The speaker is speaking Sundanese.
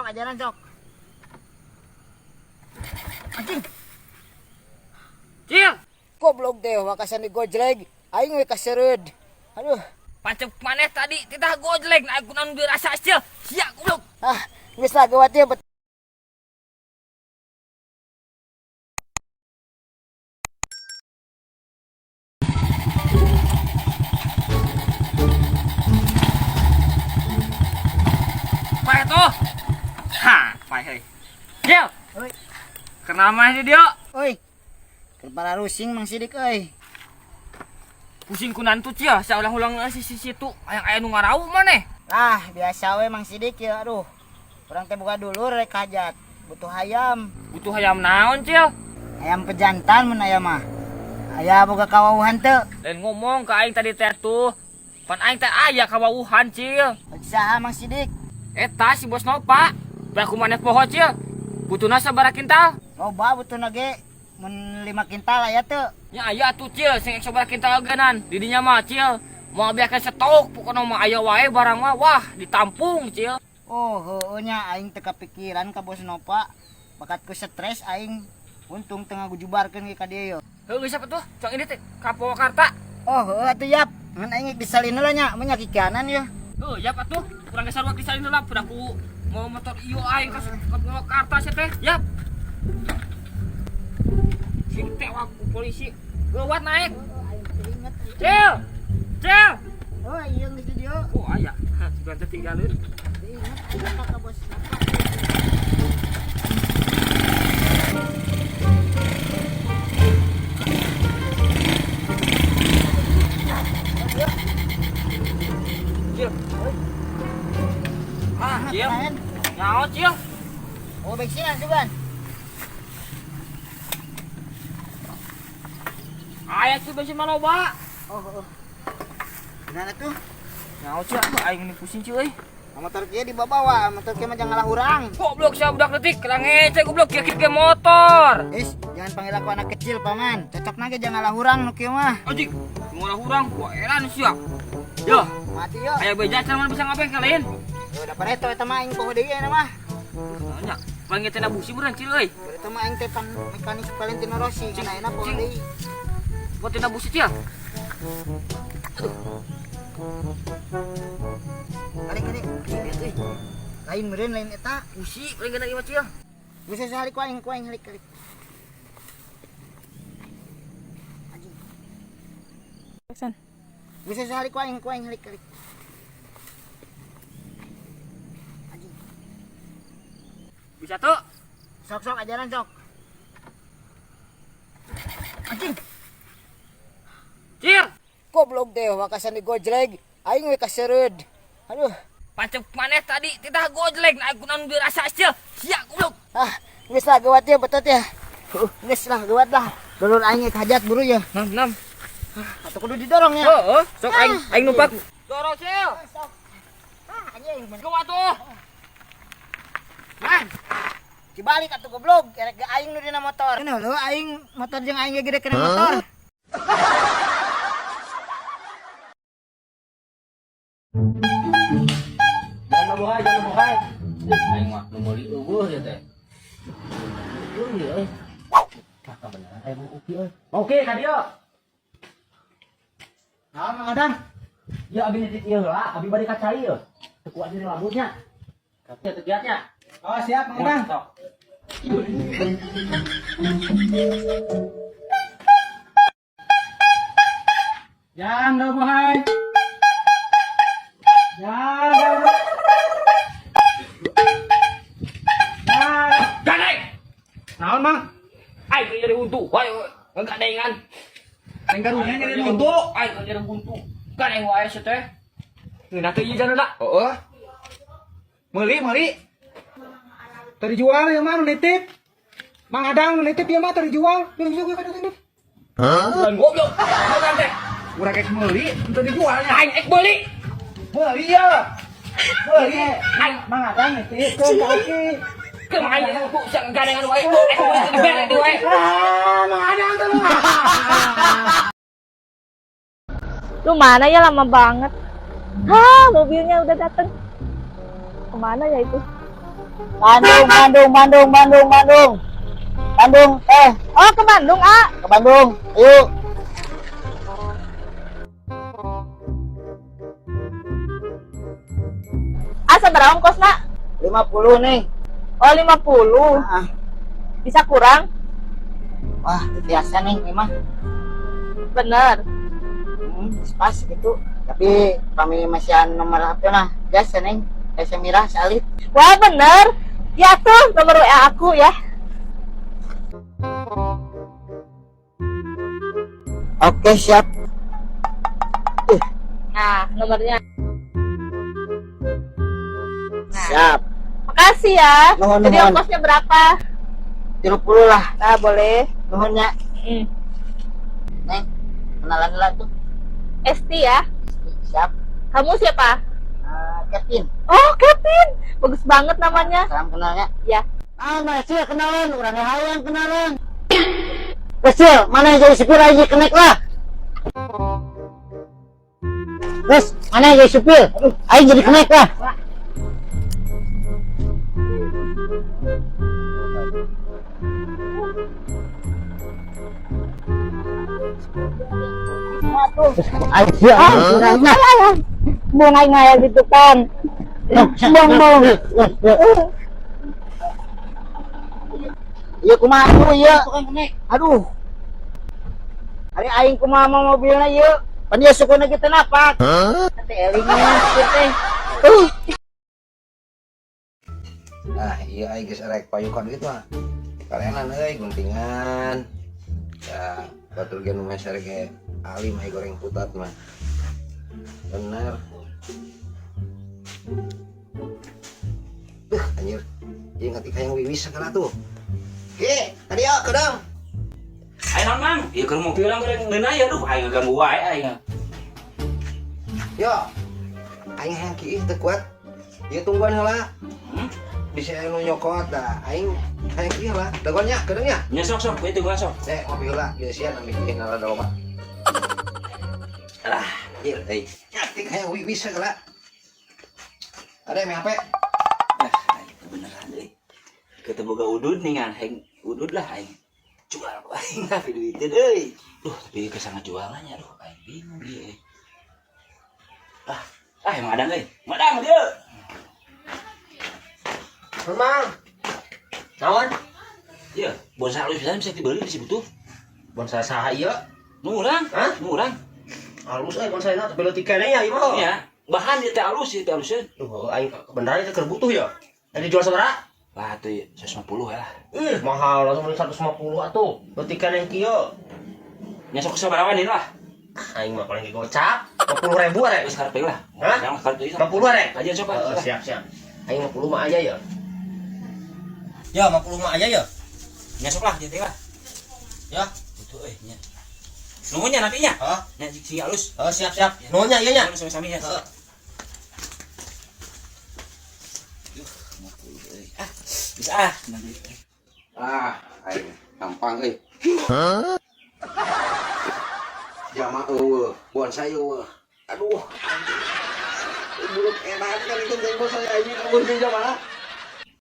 Sok ajaran sok. Anjing. Cil, Goblok deh wakasan digojleg. Aing we kasereud. Aduh. Pancep maneh tadi titah gojleg na aku naon dirasa cil. Sia goblok. Ah, geus lah gawat ya bet. Paeh tuh. Ha, paeh heuy. Cil. Oi. Kenal maneh di dieu? Oi. Keur pararusing Mang Sidik euy. Pusing kunan tuh cil, saulang-ulang si si situ hayang aya nu ngarau maneh. Lah, biasa we Mang Sidik ya, aduh. Urang teh boga dulur rek hajat, butuh hayam. Butuh hayam naon cil? Hayam pejantan mun aya mah. Aya boga kawauhan teu? Lain ngomong ke aing tadi teh tuh. Pan aing teh aya kawauhan cil. Saha Mang Sidik? Eta si bos Nova. Bae ku maneh poho cil. Butuhna sabaraha kintal? Loba butuhna ge mun 5 kintal aya teu? Nya aya atuh cil, sing sabaraha kintal genan. Di dinya mah cil, moal biakeun stok, pokona mah aya wae barang mah, wah ditampung cil. Oh, heueuh nya aing teu kapikiran ka bos Nova. Bakat ku stres aing. Untung teu ngagujubarkeun ge ka dieu. Heueuh geus apa tuh? Cong ini teh ka Purwakarta. Oh, heueuh atuh yap. Ngan aing disalin heula nya, mun nya kikianan yeuh. Heueuh yap atuh, urang ge sarua disalin heula budak ku mau motor ieu aing ka Purwakarta sia teh. Yap. Sing tewak ku polisi. Geuwat naik. Cil. Cil. Oh, iya geus di dieu. Oh aya. Hah, sugan teh tinggalin. Teu inget aing ka bos Nova. Cil. Ah, Cil. Nyaho, Cil. Oh, bensinan sugan. Aya tuh bensin mah loba. Oh, oh. Gimana tuh? Nyaho, Cil, aduh aing ini pusing, Cil euy. Motor kieu dibawa, motor kieu mah jangan ngalah urang. Goblok sia budak leutik, kerang ngece goblok kieu ge motor. Is, jangan panggil aku anak kecil, Paman. Cocok na ge jangan ngalah urang nu kieu mah. Anjing, ngalah urang, wah eran sia. Yo, mati yo. Aya beja can mana bisa ngabengkelin. Yo, da pareto eta mah aing poho deui eta mah. Nya, paling ge cenah busi urang Cil euy. Eta mah aing teh pan mekanik Valentino Rossi, Cing, kana enak poho cing. deui. Buat tina busi Cil. Aduh. Kali kali. Euy. Lain meureun lain eta. Busi paling geuna ieu mah Cil. Geus sehari ku aing halik halik. Anjing. Action. Geus sehari ku aing halik halik. Anjing. Bisa tuh. Sok sok ajaran sok. Anjing. Cil. Goblok deh wakasan digojleg. Aing we kasereud. Aduh. Pancep maneh tadi titah gojleg na aku naon dirasa cil. Sia goblok. Ah, geus lah gawat ya betot ya. Geus lah gawat lah. Dulur aing ge hajat buru ya. Nam nam. Atau kudu didorong ya. Heeh, sok aing aing numpak. Dorong cil. Sok. Ah, anjing. Gawat tuh. Man. Dibalik atuh goblok, erek ge aing nu dina motor. Kenal lho aing motor jeung aing ge gede kena motor. Jangan bohai, jangan bohai. Aing mah nu meuli eueuh ya teh. Eueuh ya euy. Tah kabeneran aya Mang Uki euy. Mang Uki ka dieu. Naon Mang Adang? Ya abi nitip ieu heula, abi bade ka cai ieu. Teu kuat diri lambutnya. Teu teu giatnya. Oh, siap Mang Adang. Sok. Jangan bohai. Jangan. Jangan. Gandeng. Naon, Mang? Aing keur nyeri huntu. Wae ngagandengan. Aing karunya nyeri huntu. Aing keur nyeri huntu. Gandeng wae sia teh. Ngeunah teh ieu jangan Heeh. Meuli, meuli. Teu dijual ya mah nu nitip. Mang Adang nu nitip ieu mah teu dijual. Bilang juga ka nitip. Hah? Goblok. Bukan teh. Urang ek meuli, teu dijualnya. Aing ek meuli. Meuli ya. Meuli. Aing Mang Adang nitip ke Kak Uki. keur mah aing huntu sia ngagandengan wae. Ek meuli teu dibere deui wae. Ah, Mang Adang teh. Lu mana ya lama banget. Hah, mobilnya udah dateng. Kemana ya itu? Bandung, Bandung, Bandung, Bandung, Bandung. Bandung, eh. Oh, ke Bandung, ah. Ke Bandung. Ayo. Ah, sabaraha ongkosna? 50 nih. Oh, 50. Ah, Bisa kurang? wah, biasa nih ini mah. Bener. Pas gitu. Tapi kami masihan nomor HP mah biasa nih. Kayak Mirah salit. Wah, bener. Ya tuh, nomor WA aku ya. Oke, siap. Nah, nomornya. Nah, Siap. makasih ya. Nuhun, Jadi nuhun. ongkosnya berapa? 30 lah. Nah, boleh. Nuhunnya. Hmm. Neng, kenalan lah tuh. Esti ya. Siap. Kamu siapa? Kevin. Oh, Kevin. Bagus banget namanya. Salam kenalnya. Ya. Ah, masih kenalan, orangnya hayang kenalan. Kecil, mana yang jadi supir aja kenek lah. Terus, mana yang jadi supir? Ayo jadi kenek lah. Ayo, orangnya. Bunga ngaya gitu kan. Bong bong. Iya kumaha tuh iya. Aduh. Hari aing kumaha mau mobilna ieu. Pan ieu sukuna kita napak. Teh eling teh. Ah iya aing geus arek payukan duit mah. Kalenan euy guntingan. Ya, batur ge nu meser ge alim aing goreng putat mah. Bener. Anjir. Ieu ngerti hayang wiwis sagala tuh. Ge, tadi ya kedang. Ayo naon Mang? Ieu keur mobil urang goreng ngeunah ya aduh aing ganggu wae aing. Yo. Aing hayang kieu teu kuat. Ieu tungguan heula. Bisa anu nyokot dah. Aing hayang kieu heula. Dagoan nya, kedeung nya. Nya sok sok kitu gua sok. Eh, ngopi heula, bieu sia nami kieu nala loba. Alah, anjir euy. Nyatik hayang wiwis sagala. Ada yang HP? Ah, aing beneran euy. Kita boga udud nih ngan, aing udud lah aing. Jual ku aing tapi duiteun euy. Duh, tapi kesana jualannya aduh aing bingung ieu. Ah, ah emang ada euy. Madang dia. Mang. Naon? Iya, bonsai halus pisan bisa dibeli di situ. Bonsai saha ieu? Nu urang, Hah? nu urang. Halus euy bonsaina tapi leutik keneh ya ieu mah. Iya, bahan ieu teh halus ieu teh halusnya. Duh, aing kebenaran itu keur butuh ya. Tadi jual sabaraha? Lah tuh 150 ya lah. Ih, mahal langsung beli 150 atuh. Leutik keneh kieu. Nya sok sabaraha nih lah. Aing mah paling gocap. 50.000 arek. Geus karep lah. Hah? Yang karep deui. 50 arek. Kajian sok Heeh, lah. siap, siap. Aing 50 mah aya ya. Ya, 50 mah aya ya. Nya sok lah jadi lah. Ya. Butuh euy nya. Nuhun nya nantinya. Hah? Nya sing halus. Oh, siap, siap. Nuhun nya ieu nya. Nuhun sami-sami ya. Heeh. Duh, 50 euy. Ah, bisa ah. Ah, aing gampang euy. Jama eueuh, bonsai eueuh. Aduh. Buluk edan kan itu teh bonsai aing eueuh di jamaah.